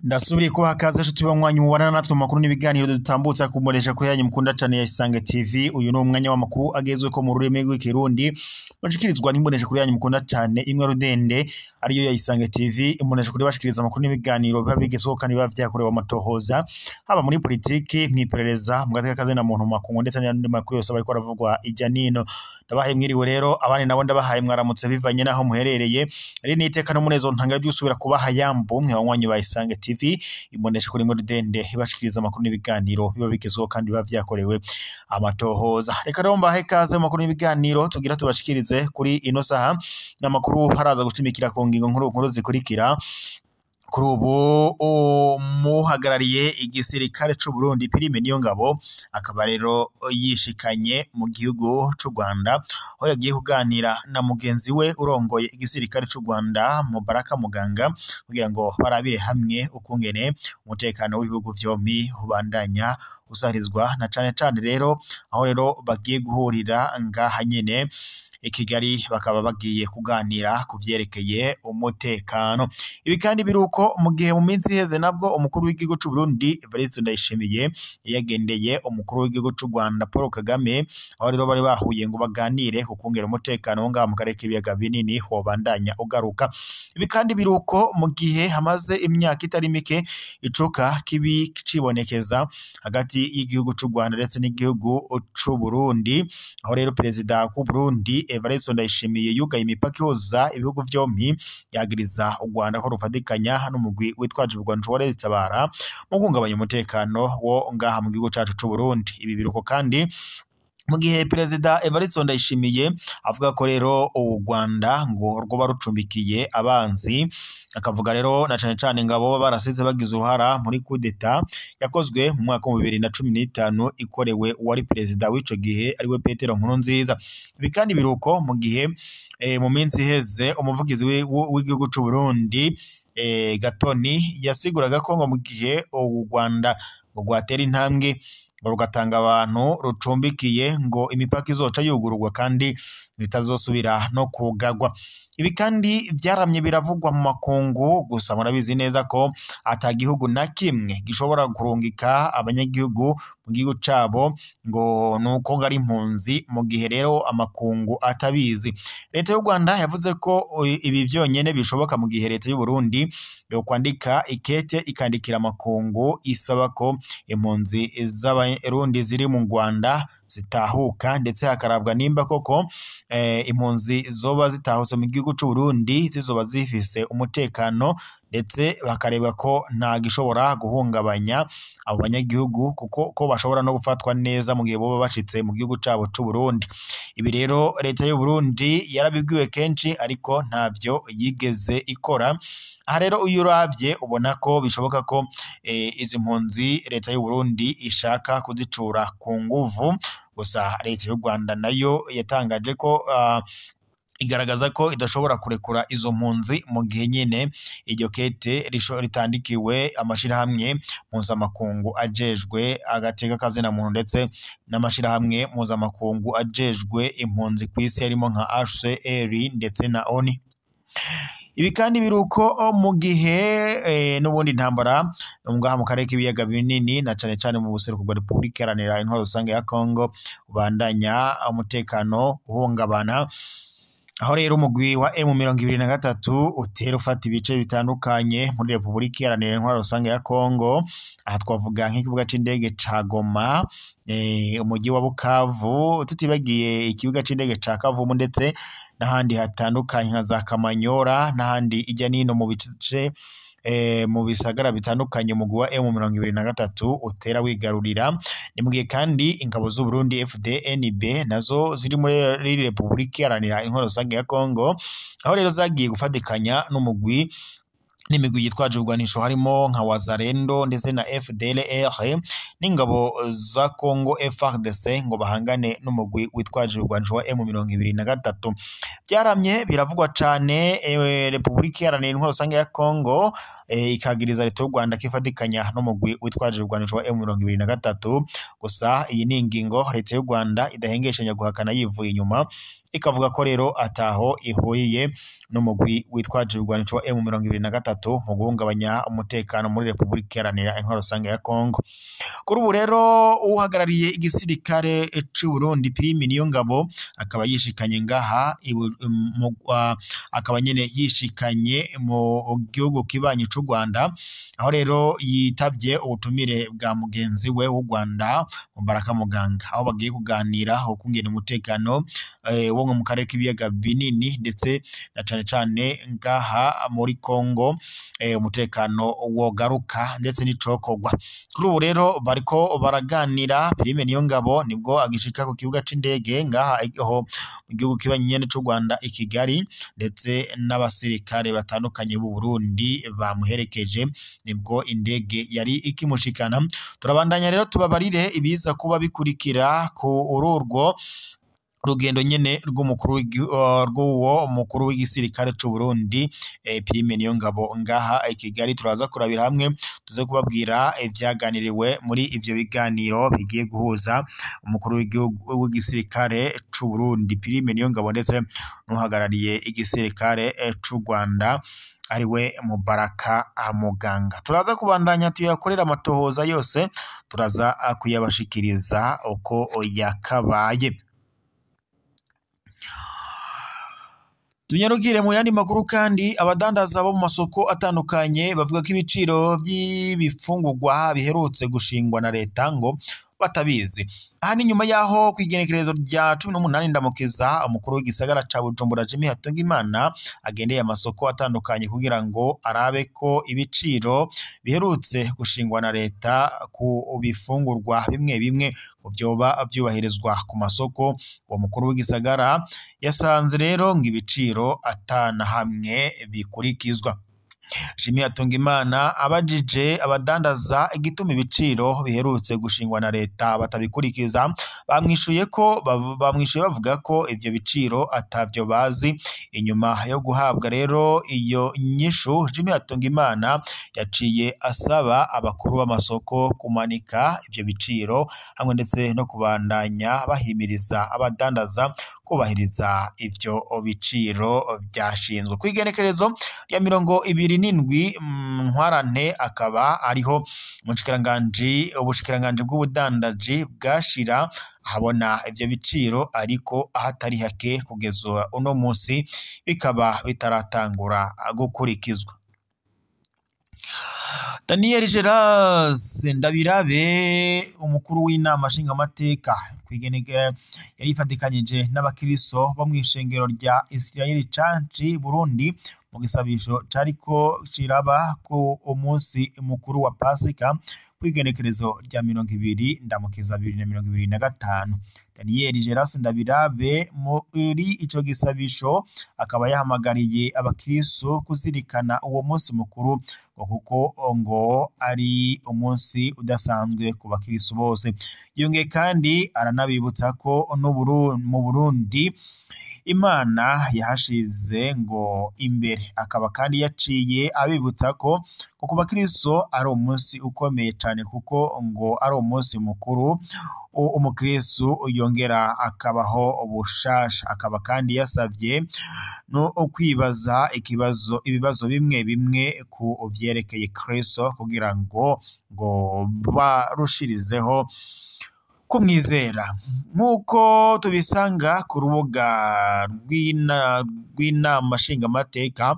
Ndasubiriye kubaha kaze nshuti banywanyi mubana natwe mu makuru n'ibiganiro dutambutsa kumbonesha kuri yanyu mukunda cane ya Isange TV. Uyu ni umwanya w'amakuru agezweko mu rurimi rw'ikirundi bashikirizwa n'imbonesha kuri yanyu mukunda cane imwe rudende ariyo ya Isange TV. Imbonesha kuri bashikiriza amakuru n'ibiganiro biba bigezweho kandi biba vyakorewe amatohoza, haba muri politiki, mw'iperereza, mu gateka kazina muntu, mu makungu ndetse n'andi makuru yose bariko baravugwa ijya nino. Ndabahaye mwiriwe rero, abandi nabo ndabahaye mwaramutse bivanye naho muherereye. Ari n'iteka n'umunezero ntangara by'usubira kubaha yambu mwe banywanyi ba Isange TV, imbonesha kuri imwe rudende ibashikiriza amakuru n'ibiganiro biba bigezweho kandi biba vyakorewe amatohoza. Reka rero mbahe ikaze mu makuru n'ibiganiro tugira tubashikirize kuri ino saha, n'amakuru haraza gushimikira ku ngingo nkuru nkuru zikurikira. Kuri ubu umuhagarariye igisirikare c'u Burundi Prime Niyongabo akaba rero yishikanye mu gihugu c'u Rwanda, aho yagiye kuganira na mugenzi we urongoye igisirikare c'u Rwanda Mubaraka Muganga, kugira ngo barabire hamwe ukungene umutekano w'ibihugu vyompi ubandanya usahirizwa, na cane cane rero aho rero bagiye guhurira ngaha nyene i Kigali, bakaba bagiye kuganira ku vyerekeye umutekano. Ibi kandi biruko mu gihe mu minsi iheze nabwo umukuru w'igihugu c'u Burundi Evariste Ndayishimiye yagendeye umukuru w'igihugu c'u Rwanda Paul Kagame, aho rero bari bahuye ngo baganire ku kungera umutekano wo ngaha mu karere k'ibiyaga binini wobandanya ugaruka. Ibi kandi biruko mu gihe hamaze imyaka itari mike icuka kibi cibonekeza hagati y'igihugu c'u Rwanda ndetse n'igihugu c'u Burundi, aho rero perezida w'u Burundi Evariste Ndayishimiye yugaye imipaka ihuza ibihugu vyompi, yagiriza u Rwanda ko rufatikanya n'umugwi witwaje ibigwanisho wa Tabara mu guhungabanya umutekano wo ngaha mu gihugu cacu c'u Burundi. Ibi biruko kandi mu gihe perezida Evariste Ndayishimiye avuga ko rero u Rwanda ngo rwoba rucumbikiye abanzi, akavuga rero na cane cane ngabo baba barasize bagize uruhara muri kudeta yakozwe mu mwaka wa 2015 ikorewe uwari perezida w'ico gihe ariwe Petero Nkurunziza. Ibi kandi biruko mu gihe mu minsi iheze umuvugizi w'igihugu c'u Burundi Gatoni yasiguraga ko ngo mu gihe u Rwanda ngo rwatera intambwe ngo rugatanga abantu rucumbikiye ngo imipaka izoca yugururwa kandi bitazosubira no kugagwa. Ibi kandi vyaramye biravugwa mu makungu, gusa murabizi neza ko ata gihugu na kimwe gishobora kurungika abanyagihugu mu gihugu cabo ngo nuko ngo ari impunzi, mu gihe rero amakungu atabizi. Leta y'u Rwanda yavuze ko ibi vyonyene bishoboka mu gihe leta y'u Burundi yokwandika ikete ikandikira amakungu isaba ko impunzi z'abarundi ziri mu Rwanda zitahuka, ndetse hakarabwa nimba koko impunzi zoba zitahutse mu gihugu c'u Burundi zizoba zifise umutekano, ndetse bakarebwa ko nta gishobora guhungabanya abo banyagihugu, kuko ko bashobora no gufatwa neza mu gihe boba bashitse mu gihugu cabo c'u Burundi. Ibi rero leta y'u Burundi yarabibwiwe kenshi ariko ntavyo yigeze ikora. Aha rero iyo uravye ubona ko bishoboka ko izi mpunzi leta y'u Burundi ishaka kuzicura ku nguvu, gusa leta y'u Rwanda nayo yatangaje ko igaragaza ko idashobora kurekura izo mpunzi mu gihe nyene iryo kete ritandikiwe amashirahamwe mpuzamakungu ajejwe agateka kazina muntu ndetse n'amashirahamwe mpuzamakungu ajejwe impunzi kw'isi harimo nka HCR ndetse na ONU. Ibi kandi biruko mu gihe n'ubundi intambara ngaha mu karere k'ibiyaga binini na cane cane mu buseruko bwa Repubulika Iharanira Intwaro Rusange ya Kongo ubandanya umutekano uhungabana, aho rero umugwi wa M23 utera ufata ibice bitandukanye muri Repubulika Iharanira Intwaro Rusange ya Kongo. Aha twavuga nk'ikibuga c'indege ca Goma, umujyi wa Bukavu, tutibagiye ikibuga c'indege ca Kavumu ndetse n'ahandi hatandukanye nka za Kamanyora n'ahandi ijya nino mu bice mu bisagara bitandukanye umugwi wa M23 utera wigarurira. Ni mu gihe kandi ingabo z'u Burundi FDNB nazo ziri muri Repubulika Iharanira Intwaro Rusange ya Kongo, aho rero zagiye gufatikanya n'umugwi n'imigwi yitwaje ibigwanisho harimo nka Wazalendo ndetse na FDLR n'ingabo za Congo FARDC ngo bahangane n'umugwi witwaje ibigwanisho wa M23. Byaramye biravugwa cane, Republika Iharanira Intwaro Rusange ya Congo ikagiriza leta y'u Rwanda kifatikanya n'umugwi witwaje ibigwanisho wa M23. Gusa iyi ni ingingo leta y'u Rwanda idahengeshanya guhakana yivuye inyuma, ikavuga ko rero ataho ihuriye n'umugwi witwaje ibigwanisho wa M23 mu guhungabanya umutekano muri Republika Iharanira Intwaro Rusange ya Congo. Kuri ubu rero uhagarariye igisirikare c'u Burundi Prime Niyongabo akaba yishikanye ngaha, akaba nyene yishikanye mu gihugu kibanyi c'u Rwanda, aho rero yitabye ubutumire bwa mugenzi we w'u Rwanda Mubaraka Muganga, aho bagiye kuganira ukungena umutekano wo mu karere k'ibiyaga binini ndetse na cane cane ngaha muri Congo, umutekano wogaruka ndetse n'icokorwa. Kuri ubu rero bariko baraganira. Prime Niyongabo nibwo agishika ku kibuga c'indege ngaha aho mu gihugu kibanyi nyene c'u Rwanda i Kigali, ndetse n'abasirikare batandukanye b'u Burundi bamuherekeje, nibwo indege yari ikimushikana. Turabandanya rero tubabarire ibiza kuba bikurikira ku ururwo rugendo nyene rw'umukuru rw'uwo mukuru w'igisirikare c'u Burundi Prime Niyongabo ngaha i Kigali. Turaza kurabira hamwe tuze kubabwira ivyaganiriwe muri ivyo biganiro bigiye guhuza umukuru w'igihugu w'igisirikare c'u Burundi Prime Niyongabo ndetse n'uhagarariye igisirikare c'u Rwanda ariwe Mubaraka Muganga. Turaza kubandanya tuyakorera amatohoza yose, turaza kuyabashikiriza uko yakabaye. Tunyarukire mu yandi makuru kandi, abadandaza bo mu masoko atandukanye bavuga ko ibiciro by'ibifungurwa biherutse gushingwa na leta ngo batabizi. Aha ni nyuma yaho kw'igenekerezo rya 18 Ndamukiza umukuru w'igisagara ca Bujumbura Jimmy Hatungimana agendeye amasoko atandukanye kugira ngo arabe ko ibiciro biherutse gushingwa na leta ku bifungurwa bimwe bimwe ngo vyoba vyubahirizwa ku masoko. Uwo mukuru w'igisagara yasanze rero ngo ibiciro atana hamwe bikurikizwa. Jimmy Hatungimana abajije abadandaza igituma ibiciro biherutse gushingwa na leta batabikurikiza, bamwishuye bavuga ko ivyo biciro atavyo bazi. Inyuma yo guhabwa rero iyo nyishu, Jimmy Hatungimana yaciye asaba abakuru b'amasoko kumanika ivyo biciro hamwe ndetse no kubandanya bahimiriza abadandaza kubahiriza ivyo biciro byashinzwe. Kw'igenekerezo rya 27 Ntwarante akaba ariho ubushikiranganji bw'ubudandaji bwashira ahabona ivyo biciro, ariko ahatari hake kugeza uno munsi bikaba bitaratangura gukurikizwa. Daniel Geras Ndabirabe umukuru w'inama nshingamateka yari yifatikanyije n'abakristo bo mw'ishengero rya Israel Church Burundi mu gisabisho cariko kiraba ku umunsi mukuru wa Pasika kw'igenekerezo rya 20 Ndamukiza 2025. Daniel Geras Ndabirabe muri ico gisabisho akaba yahamagariye abakristo kuzirikana uwo munsi mukuru ngo kuko ngo ari umunsi udasanzwe ku bakristo bose. Yongeye kandi aranabibutsa ko mu Burundi Imana yahashize ngo imbere, akaba kandi yaciye abibutsa ko ku bakristo ari umunsi ukomeye cyane kuko ngo ari umunsi mukuru umukristo yongera akabaho bushasha. Akaba kandi yasavye no kwibaza ibibazo bimwe bimwe ku vyerekeye Kristo kugira ngo barushirizeho kumwizera. Nk'uko tubisanga ku rubuga rw'inama nshingamateka,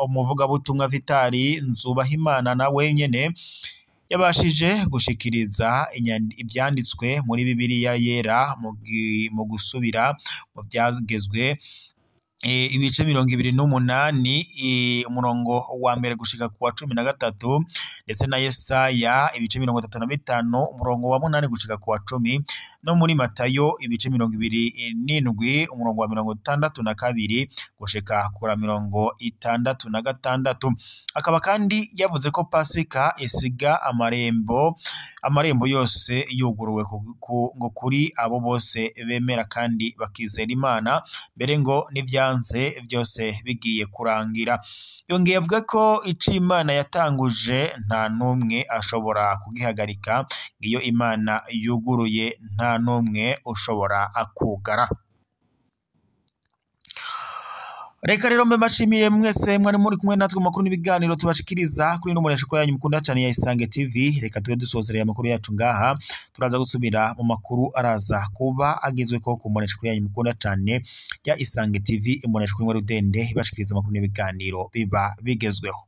umuvugabutumwa Vitali Nzubahimana nawe nyene yabashije gushikiriza ivyanditswe muri Bibiliya yera mu gusubira mu vyagezwe ibice 28 umurongo wa mbere gushika ku wa 13, ndetse na Yesaya ibice 35 umurongo wa 8 gushika ku wa 10 no muri Matayo ibice 27 umurongo wa 62 gushika kuri 66. Akaba kandi yavuze ko Pasika isiga amarembo yose yuguruwe ngo kuri abo bose bemera kandi bakizera Imana, mbere ngo n'ivyanze byose bigiye kurangira. Yongeye avuga ko ico Imana yatanguje nta n'umwe ashobora kugihagarika, iyo Imana yuguruye nta n'umwe ushobora kugara. Reka rero mbe mbashimiye mwese mwari muri kumwe natwe mu makuru n'ibiganiro tubashikiriza kuri ino mbonesha yanyu mukunda cyane ya Isange TV. Reka tube dusozereye amakuru yacu ngaha, turaza gusubira mu makuru araza kuba agezweko ku mbonesha yanyu mukunda cyane ya Isange TV, imbonesha kuri Rudende ibashikiriza amakuru n'ibiganiro biba bigezweho.